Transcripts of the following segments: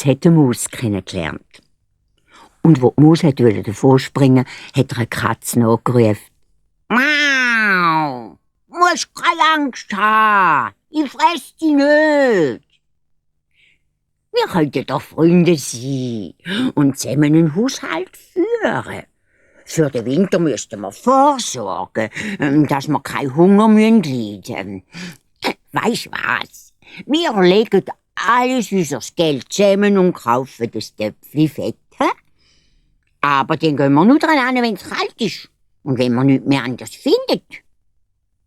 Katz hat eine Maus kennengelernt. Und wo die Maus davonspringen wollte, hat er eine Katze nachgerufen. «Mau! Musst keine Angst haben! Ich fress dich nicht! Wir könnten doch Freunde sein und zusammen einen Haushalt führen. Für den Winter müssten wir vorsorgen, dass wir keinen Hunger leiden müssen. Weisst was? Wir legen alles unser Geld zusammen und kaufen das Töpfchen Fett. Aber dann gehen wir nur dran an, wenn es kalt ist und wenn man nichts mehr anders findet.»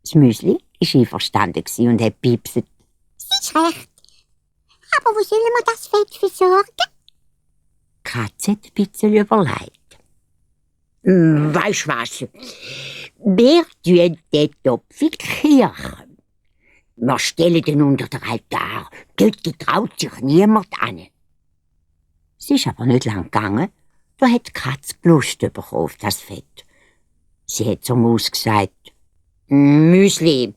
Das Müsli war einverstanden und hat piepset. «Das ist recht. Aber wo sollen wir das Fett versorgen?» Die Katze hat ein bisschen überlegt. «Weisst was? Wir tun den Topf in die Kirche. Wir stellen den unter den Altar. Dort traut sich niemand an.» Es ist aber nicht lang gegangen. Da hat die Katze Lust bekommen auf das Fett. Sie hat zur Maus gesagt: «Müsli,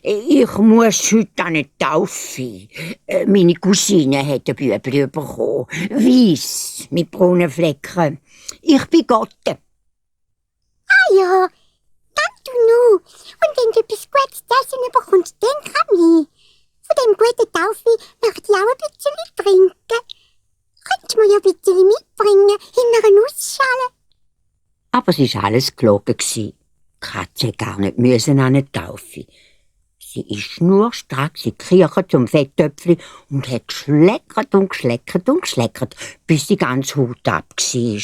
ich muss heute an eine Taufe. Meine Cousine hat ein Bübli bekommen. Weiss, mit braunen Flecken. Ich bin Gott.» «Ah ja, dann du nu. Und wenn du etwas Gutes zu essen bekommst, denk an mich. Von dem guten Taufe möchte ich auch ein bisschen trinken. Könntest du mir ja ein bisschen mitbringen in einer Nussschale?» Aber es war alles gelogen. Die Katze musste gar nicht an eine Taufe. Sie ist nur stracks in die Kirche zum Fetttöpfchen und hat geschleckert und geschleckert und geschleckert, bis die ganze Haut ab war.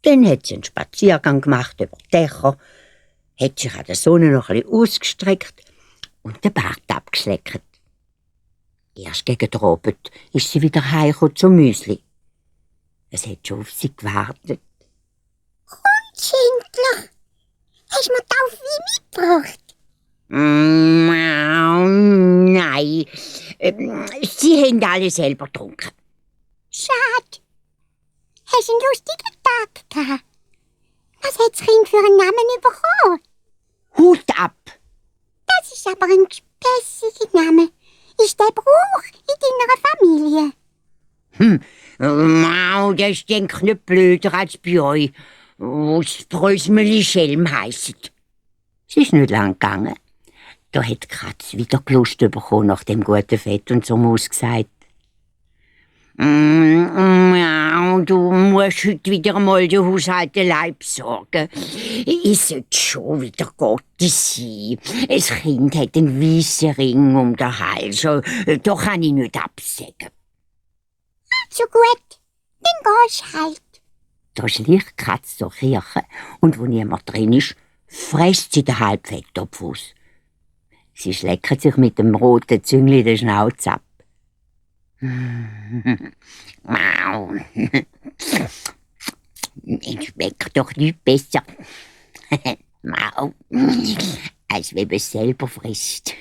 Dann hat sie einen Spaziergang gemacht über die Dächer, hat sich an der Sonne noch ein bisschen ausgestreckt und den Bart abgeschleckert. Erst gegen den Abend ist sie wieder heimgekommen zum Müsli. Es hat schon auf sie gewartet. «Kommst endlich? Hast du mir Taufe mitgebracht?» Nein, sie haben alle selber getrunken.» «Schade. Hast du einen lustigen Tag gehabt? Was hat das Kind für einen Namen bekommen?» «Hut ab!» «Das ist aber ein spässiger Name. Ist der Brauch in deiner Familie?» Das ist denk nicht blöder als bei euch, wo das Brösmeli Schelm heisst.» Es ist nicht lang gegangen. Da hat die Katze wieder Lust bekommen nach dem guten Fett und zur Maus gesagt: «Du musst heute wieder einmal den Haushalt allein besorgen. Ich sollte schon wieder Gottes sein. Das Kind hat einen weißen Ring um den Hals. Da kann ich nicht absägen.» «So gut, dann gehst du halt.» Da schleicht die Katze zur Kirche und wo niemand drin ist, fresst sie den Halbfetttopf aus. Sie schleckt sich mit dem roten Züngli den Schnauz ab. «Mau, es schmeckt doch nicht besser. Mau, als wenn man es selber frisst.»